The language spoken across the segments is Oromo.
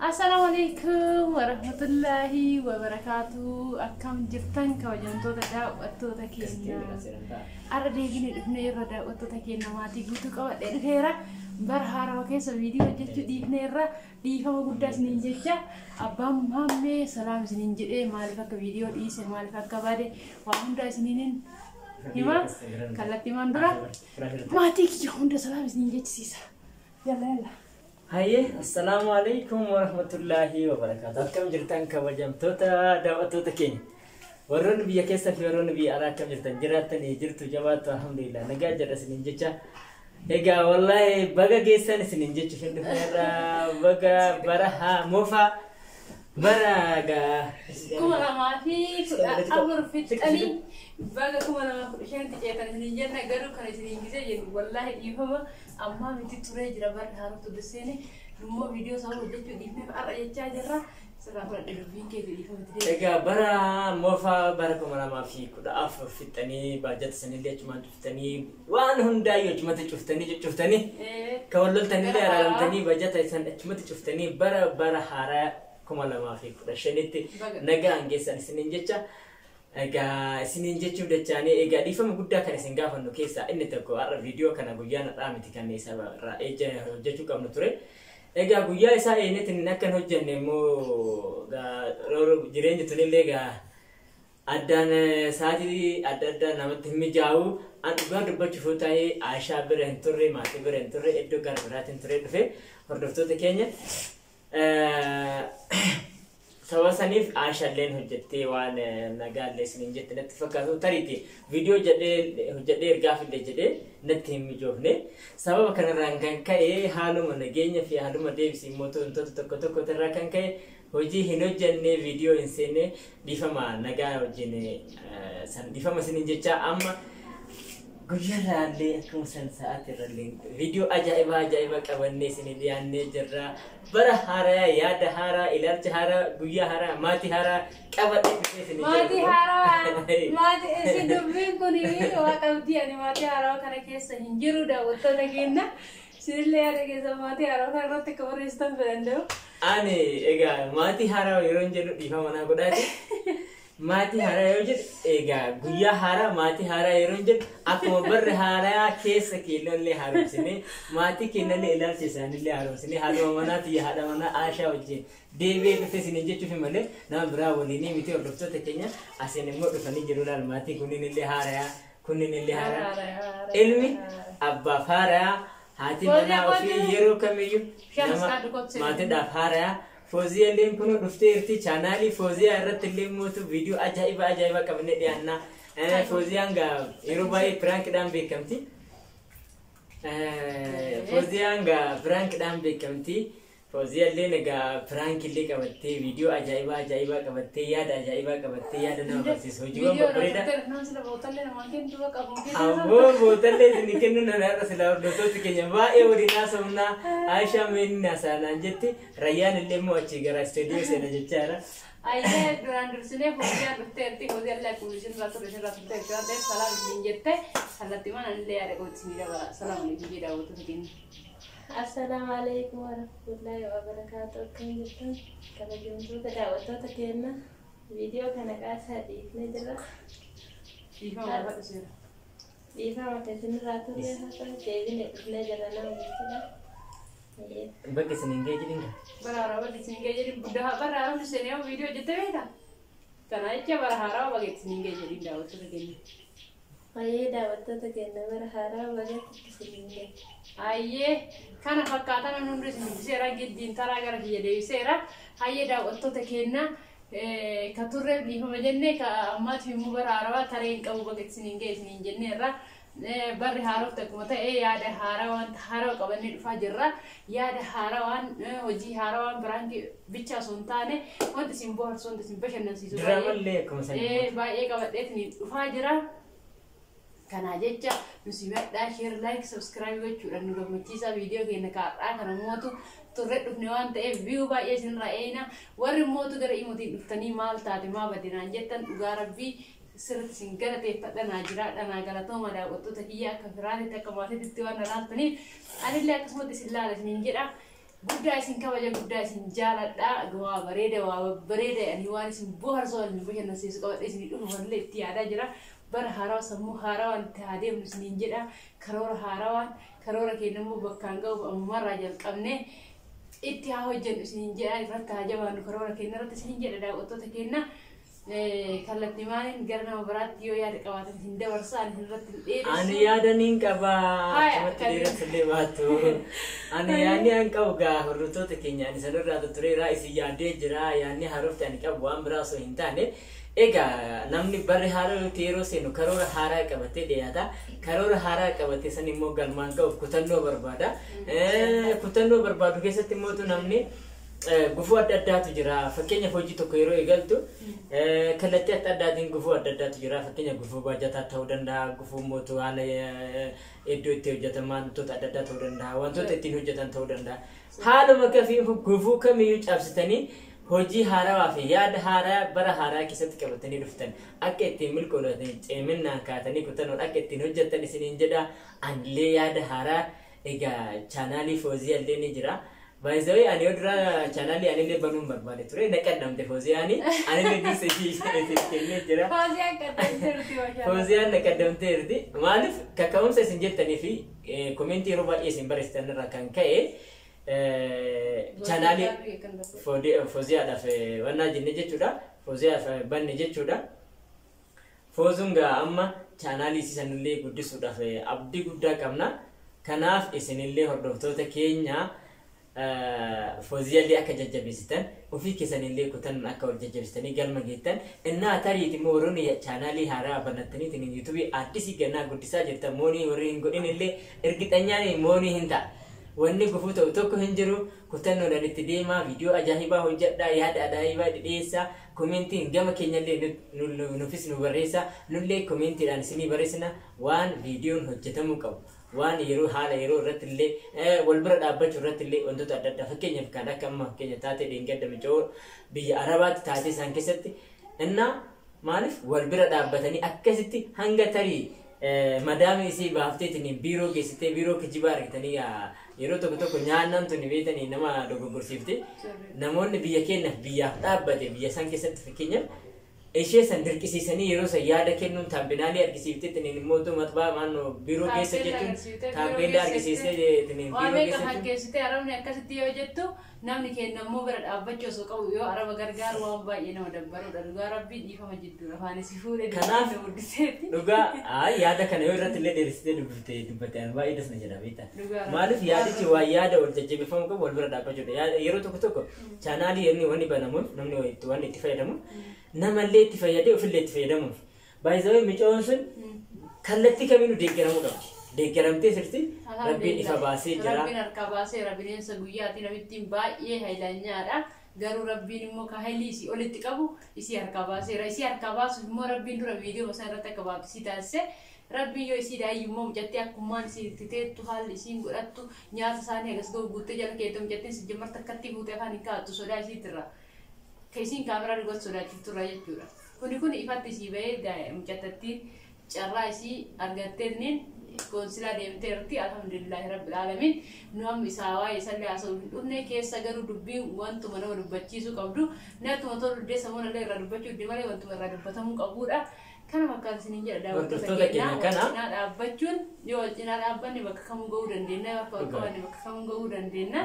Assalaamu alaikum warahmatullaahi wabarakaatu. Akkam jirtan, kabajamtoota daawwattoota keenya? Har'a deebinee dhufnee irra, daawwattoota keenya, maatii guutuu qabadhee dhufeera. Bara haarawaa keessa viidiyoo hojjechuu dhiifneerra, dhiifama guddaa isiniin jecha. Abbaan maammee salaam isiniin jedhee, maaliif akka viidiyoo dhiise, maaliif akka bade, waa hundaa isiniin hima. Kallattiimaan dura maatii kiyya hunda salaam isiniin jechisiisa. Yalla yalla. Hayyee, assalaamu alaikum warahmatullaahi wabarakaatu. Akkam jirtan, kabajamtoota daawwattoota keenya? Warroonni biyya keessa fi warroonni biyya alaa akkam jirtan? Jiraattanii jirtu, jabaattu? Alhamdulillah, nagaa jedha isiniin jecha. Egaa wallaahi baga geessan isiniin jechuuf hin dhufneerra. Baga bara haa moofaa bara gaa 2014 fixanii baga 2015tti ceetan isiniin jenna. Garuu kan isiniin gisee jennu, wallaahi dhiifama, ammaa miti, turee jira. Barri haaroftu duseene immoo viidiyoo isaa hojjechuu dhiifneef har'a jechaa jirra. Sirraa fudhadhe, dubbiin keetu, dhiifama itti. Egaa bara moofaa bara 2014 fixanii, baajata sanillee achumaan cuftanii, waan hundaayyuu achumatti cuftanii cuccuftanii, kan wal loltanillee araaramtanii, baajata isan achumatti cuftanii, bara haaraa 2015tti nagaan geessan isiniin jecha. Egaa isiniin jechuuf dachaanii, egaa dhiifama guddaa kan isin gaafannu keessaa inni tokko, har'a viidiyoo kana guyyaan har'aa miti kan isa irraa hojjechuu qabnu ture. Egaa guyyaa isaa eenyetiin akka hin hojjenne immoo jireenyi tunillee egaa addaan sa'aatii adda addaa namatti hin mijaa'u. An dhugaa dubbachuuf yoo ta'e, Aishaa bira hin turre, maatii bira hin turre, iddoo gara biraatiin ture dhufe, hordoftoota keenya. Sababa saniif Aishaalleen hojjettee waan nagaallee isiniin jette natti fakkaatu. Tariiti viidiyoo hojjedhee ergaafillee jedhee natti hin mijoofne. Sababa kanarraan kan ka'e, haaluma nageenya fi haaluma deebisii immoo wantoota tokko tokko irraa kan ka'e, hojii hin hojjenne, viidiyoo hin seenne. Dhiifama nagaa wajjin san dhiifama isiniin jecha. Amma guyyaarraallee akkuma san sa'aatii viidiyoo ajaa'ibaa ajaa'ibaa qabannee isinii dhiyaannee jirra. Bara haaraa, yaada haaraa, ilaalcha haaraa, guyyaa haaraa, maatii haaraa qabadhee dhufee isinii Maatii haaraa, maatii isin dubbiin kun waa qabdii. Ani maatii haaraa kana keessa hin jiru, daawwattoota keenya. Isinillee yaada keessa maatii haaraa kana irratti akka barreessitan fedhan. Ani egaa maatii haaraa yeroo hin jedhu, dhiifama naa godhaati. Maatii haaraa yoo jedhu, egaa guyyaa haaraa, maatii haaraa yeroo hin jedhu, akkuma barri haaraa keessa keenyallee haaromsinee, maatii keenyallee ilaalcha isaaniillee haaromsinee, haadha manaa tiyya, haadha manaa Aashaa wajjin deebi'ee dhufe isiniin jechuuf malee nama biraa waliinii miti, hordoftoota keenya. Asiin immoo dhufanii jiru, laal, maatii kunniin illee haaraa, kunniin illee haaraa. Ilmi abbaaf haaraa, haati manaa ofii yeroo kamiyyuu nama maatiidhaaf haaraa. Fooziyaa illee kun dhuftee jirti. Chaanaalii Fooziyaa irratti illee mootu viidiyoo ajaa'iba ajaa'iba qabannee dhiyaannaa. Fooziyaan gaa yeroo baay'ee prankiidhaan beekamti. Fooziyaan gaa prankiidhaan beekamti. Fooziyaa illee egaa prank illee qabattee, viidiyoo ajaa'ibaa ajaa'ibaa qabattee, yaada ajaa'ibaa qabattee, yaada nama barsiisu, hojiiwwan babbareedaa. Ammoo bootallee isin kennu nan har'a sila hordoftoota keenya baay'ee waliin haasofnaa. Aishaa meenni haasa'anaan jetti. Rayyaan illee immoo achii gara istuudiyoo seena jechaadha. Ayyee, duraan dursinee Fooziyaan dhufteerti. Fooziyaan illee akkuma isinirraa ture isinirraa turteerti waan ta'eef salaam isiniin jette. Kallattii mana illee yaada qabatu isinii dabala. Salaam alaikum jedha daawwattoota keenya. Assalaamu alaikum warahmatullahi wabarakaatu. Akkam jirtan, kabajamtoota daawwattoota keenya? Viidiyoo kana qaasaa dhiifnee jirra. Dhiifama gaafadhu seera. Dhiifama isinirraa turre, har'a deebinee dhufnee jirra nama jechuudha. Bakka isiniin ga'e jedhin. Bara haaraa baga isiniin ga'e jedhin. Guddaa bara haaraa hundi seenee viidiyoo hojjette beektaa? Kana jecha bara haaraa baga isiniin ga'e jedhin daawwattoota keenya. Baay'ee daawwattoota keenya, bara haaraa baga isiniin gahe. Hayyee, kana fakkaatan hundi isin dubbiseera, giddiin taraa gara kiyya deebiseera. Hayyee, daawwattoota keenya, ka turreef dhiifama jenne, ka ammaatiif immoo bara haarawaa taree hin qabu baga isiniin ga'e isiniin jenneerra. Barri haarofti akkuma ta'e yaada haaraa, wanta haarawaa qabannee dhufaa jirra. Yaada haarawaan, hojii haarawaan, prank bichaa osoo hin taane, wanti isin bohaarsu, wanti isin bashannansiisu Diraamallee akkuma san. Baay'ee qabadheetiin dhufaa jira. Kanaa jecha nu simadhaa, share, like, subscribe gochuudhaan nu gammachiisa. Viidiyoo keenya kaadhaa kana mootu turre dhufne waan ta'eef view baay'ee isinirraa eeyna. Warri mootu gara imootiin dhuftanii maal taate, maa badinaan jettan, dhugaa rabbii sirriitti isin galateeffadha. Naa jiraadha, naa galatooma, daawwattoota kiyya. Akka firaatitti, akka maatiitti waan na laaltaniif anillee akkasumatti isin laala isiniin jedha. Guddaa isin kabaja, guddaa isin jaaladha. Waa bareeda, waa bareeda, ani waan isin bohaarsu, waan isin bashannansiisu qabadhe isin dhufu mallee itti yaadaa jira. Bara haarawaa, sammuu haarawaan itti haa deemnu isiniin jedha. Karoora haarawaan, karoora keenya immoo bakkaan ga'uuf ammumarraa jalqabne itti haa hojjennu isiniin jedha. Irratti haa jabaannu karoora keenya irratti isiniin jedha daawwattoota keenya. Kallattii maaliin gara nama biraatti yoo yaada qabaatan isin dabarsa, ani irratti hin dheeressu. Ani yaada niin qaba. Haya, Achumatti dheeressullee baattu. Ani yaadni an qabu gaa hordoftoota keenya, ani sanirraa tuttureera, isin yaadee jira. Yaadni haarofti ani qabu waan biraa osoo hin taane, egaa namni barri haaraa yeroo seenu karoora haaraa qabatee dhiyaata. Karoora haaraa qabatee san immoo galmaan ga'uuf kutannoo barbaada. Kutannoo barbaadu keessatti immoo namni gufuu adda addaatu jira. Fakkeenyaaf hojii tokko yeroo eegaltu kallattii adda addaatiin gufuu adda addaatu jira. Fakkeenyaaf gufuu baajataa ta'uu danda'a, gufuu mootuu haala iddoo itti hojjetan wantoota adda addaa ta'uu danda'a, wantoota ittiin hojjetan ta'uu danda'a. Haaluma kamiin gufuu kamiyyuu cabsitanii hojii haarawaa fi yaada haaraa bara haaraa keessatti qabatanii dhuftan akka ittiin milkooftan, ciminaan kaatanii kutannoon akka ittiin hojjettan isiniin jedha. Anillee yaada haaraa, egaa chaanaalii Foozii illee ni jira. Baay'ee ani yoo dura chaanaalii anillee banuun barbaade ture, na qaddamte Fooziyaani, anillee dursa ishii isiif kennee jira. Fooziyaan qaddamteerti, maashaa. Fooziyaan na qaddamteerti. Maaliif kaka'umsa isin jettanii fi komentii yeroo baay'ee isin barreessitan irraa kan ka'e chaanaalii Fooziyaadhaaf wannaa jenne jechuudha. Fooziyaaf banne jechuudha. Foozuun gaa amma chaanaalii isiisanillee guddisuudhaaf abdii guddaa qabna. Kanaaf isinillee hordoftoota keenya Fooziyaallee akka jajjabeessitan, ofii keessanillee kutan akka wal jajjabeessitanii galma geettan, innaa tariiti immoo warroonni chaanaalii haaraa banattaniitiin yuutuubii addisii gannaa guddisaa jirtan moonii warri hin godhin illee ergixanyaan moonii hin ta'a. Wanni gufuu ta'u tokko hin jiru, kutannoodhaan itti deemaa, viidiyoo ajaa'ibaa hojjedhaa, yaada ajaa'ibaa dhidheessaa, komentiin gama keenyallee nufis nu barreessaa, nullee komentiidhaan isinii barreessina waan viidiyoon hojjetamuu qabu. Waan yeroo haala yeroo irratti illee wal bira dhaabbachuu irratti illee wantoota adda addaa, fakkeenyaaf kan akka amma fakkeenya taatee dheengadda micoo biyya Arabaatti taatee isaan keessatti innaa maaliif wal bira dhaabbatanii akkasitti hanga tarii madaamii isii baafteetiin biiroo geessitee biiroo kijibaa argitanii, yeroo tokko tokko nyaannaan tuni beetanii nama dogoggorsiifte. Namoonni biyya keenyaaf biyyaaf dhaabbate biyya isaan keessatti fakkeenyaaf ishee san dirqisiisanii yeroo san yaada kennuun taampinaalii argisiiftee immoo matbaa maannoo biiroo keessa jechuun taampeellaa argisiistee Waa biiroo meeqa keessa. Fakkeessitee arabni akkasitti yoo jettu, namni keenya immoo bira dhaabbachuu osoo qabu yoo araba gargaaru waan baay'ee nama dabbaruudha. Dhugaa rabbii, dhiifama jidduudha afaan isii fuudhee Kanaaf guddiseeti. Dhugaa yaada kana yoo irratti illee dheeressitee dubbifte dubbatte ani baay'ee dasna jedha beektaa. Dhugaa. Maaliif yaadichi waa yaada wal jajjabeeffamuu qabu, wal bira dhaabbachuudha. Yeroo tokko tokko chaanaalii inni wanni banamuuf namni wanni itti fayyadamuuf namallee itti fayyadee ofillee itti fayyadamuuf. Baay'ee micoon sun kallattii kamiinuu deeggaramuu qabdi. Deeggaramtee sirti rabbiin ifa baasee jira. Rabbiin harkaa baaseera. Bineensa guyyaati, namittiin baay'ee haylanyaadha. Garuu rabbiin immoo ka haylii isii olitti qabu isii harkaa baaseera. Isii harkaa baasuuf immoo rabbiin dura viidiyoo isaa irratti akka baaftu isii taasise. Rabbiin yoo isii daa'ii immoo mucattii akkumaan isii itti teettu, haalli isiin godhattu, nyaata isaanii agas ga'u guuttee jala keette, mucattiin si jammarta akkatti fuutee afaan hin kaa'attu sodaa isiitirra. Ka isiin kaameraa dhugatti sodaachifturra jechuudha. Kuni kun ifatti isii bahee mucattattiin carraa isii argatteetniin koonsilaa deemteerti. Alhamdulillahi rabbil aalamiin. Nu amma isaa waa'ee isallee haasa'uu hin dhufne keessa, garuu dubbiin wantuma nama dubbachiisuu qabdu nattuma tolu dee samuun illee irraa dubbachuu dide malee wantuma irraa dubbatamuu qabudha. Kana fakkaata isiniin jedha daawwattoota Hordoftoota keenya. keenya kana. Wal cinaa dhaabbachuun, yoo wal cinaa dhaabbanne bakka kamuu ga'uu dandeenya, bakka wal qabanne bakka kamuu ga'uu dandeenya.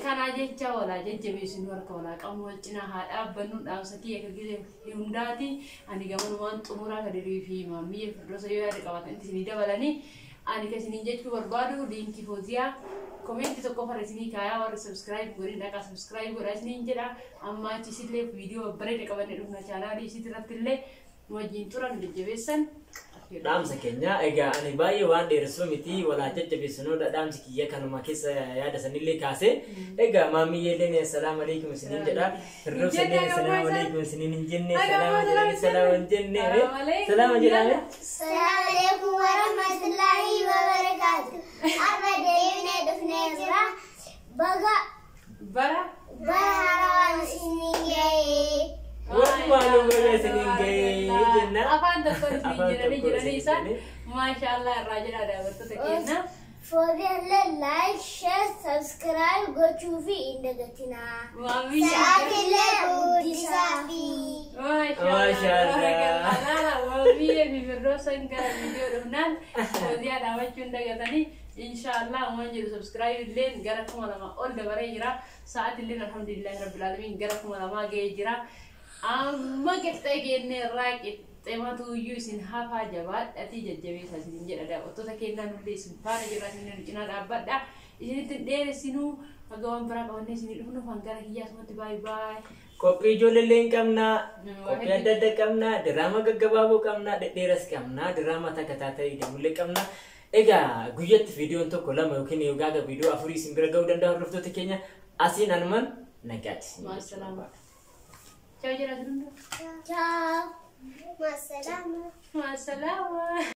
Kanaa jecha walaa jajjabeessinu, harka walaa qabnu, wal cinaa haa dhaabbannu dhaamsa kiyya ka gise hundaati. Ani gamanumaan xumuraa kadirii fi maammiyya Firdoosa yoo yaada qabaatan itti isinii dabalanii, ani ka isiniin jechuu barbaadu liinkii Fooziyaa komentii tokko farra isinii kaayaa, warri subscribe godhin dhaqaa subscribe godhaa isiniin jedha. Amma achi isillee viidiyoo babbareeda qabanne dhufna, chaanaalii isiit irratti illee nu wajjin turan jajjabeessan. Dhaamsa keenya egaa ani baay'ee waan dheeressuu miti, walaa jajjabeessinuudha dhaamsi kiyya kanuma keessa yaada sanillee kaase. Egaa maamiyyeelleen assalaamu alaikum isiniin jedha. Firdoosallee assalaamu alaikum isiniin hin jenne, salaama jedhame, salaama hin jenne, salaama jedhame. Assalamu alaikum warahmatullahi wabarakatuh. Har'a deebinee dhufnee jira. Baga bara bara haarawaan isiniin ga'ee. Walumaa baga isiniin ga'ee jenna. Afaan tokko isiniin Afaan jedhanii tokko jiranii isiniin isaan jedhanii. Maashaallah irraa jedha daawwattoota keenya. Fooziyaallee like, share, subscribe. Subscribe gochuu fi hin dagatinaa. Maamii. Sa'aatillee guddisaa fi. Maashaallah. Maamii fi Firdoosan gara viidiyoo dhufnaan hojii dhaabachuun dagatanii inshaallah waan jedhu subscribe illeen gara 2000 ol dabaree jira. Sa'aatilleen alhamdulillahi rabbil aalamiin gara 2000 ga'ee jira. Amma qixxee kennee irraa qixxeematu iyyuu isin hafaa jabaadhatii jajjabeessaa isin jedha daawwattoota kennaa nullee isin faana jira isin cinaa dhaabbadha. Isinitti hin dheeressinuu haga waan biraa qabannee isinii dhufnu hangara kiyyaa asumatti baay'ee baay'ee. Qophii ijoollee hin qabnaa, qophii adda addaa qabnaa, diraama gaggabaaboo qabnaa, dhedheeras qabnaa, diraama takka taatee deemullee qabnaa. Egaa guyyatti viidiyoon tokko lama yookiin yookaan viidiyoo afurii isin bira ga'uu danda'a hordoftoota keenya asiin anuman nagaatti. Maasalaama. Ciao jira Ciao. Maasalaama. Maasalaama.